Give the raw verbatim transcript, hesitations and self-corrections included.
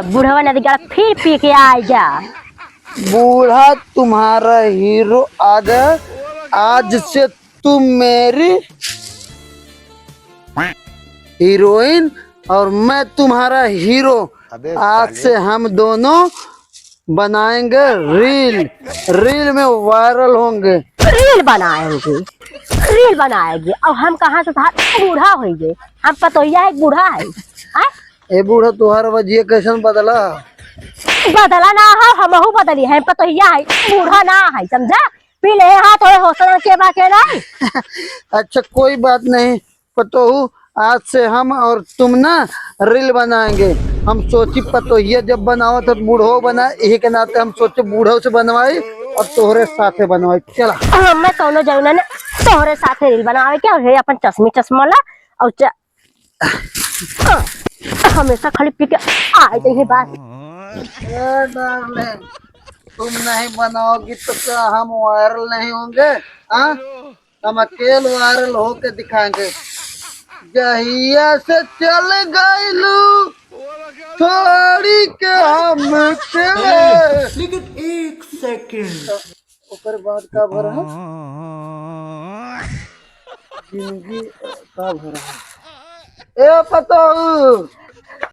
बुढ़वा नदीगढ़ फिर पी के आएगा। बूढ़ा तुम्हारा हीरो आ गया, आज से तुम मेरी हीरोइन और मैं तुम्हारा हीरो। अबे आज साले। से हम दोनों बनाएंगे रील, रील में वायरल होंगे। रील बनाएंगे, रील बनाएंगे। और हम कहाँ से था बूढ़ा होइगे? हम पतोहिया है, बूढ़ा है। आय? ए बूढ़ा, तुहार वजिया कैसन बदला? बदला ना हो, हमहू बदली है, पतोहिया है, बूढ़ा ना है, समझा? पी ले हाथ होए हौसला के बा के नहीं। अच्छा, कोई बात नहीं पतोहू, आज से हम और तुम ना रील बनाएंगे। हम सोची पतोहिया जब बनावत है तो बूढ़ो बना, यही के नाते हम सोचे बूढ़ो से बनवाई और तोहरे साथे बनवाई। चला। हाँ, मैं कौनो जरूर ना तोहरे साथे रील बनावे के, और हे अपन चश्मी चश्मा ला और च-, हमेशा खाली पी के आ जाइए बात। ए डार्लिंग, तुम नहीं बनाओगी तो क्या हम वायरल नहीं होंगे? हाँ, हम अकेल वायरल होके दिखाएंगे। जहिया से चल गईलू छोड़ी के हमके। लेकिन एक सेकंड। ओकर बाद का भरा है? जिंदगी का भरा है? ए पतोहू,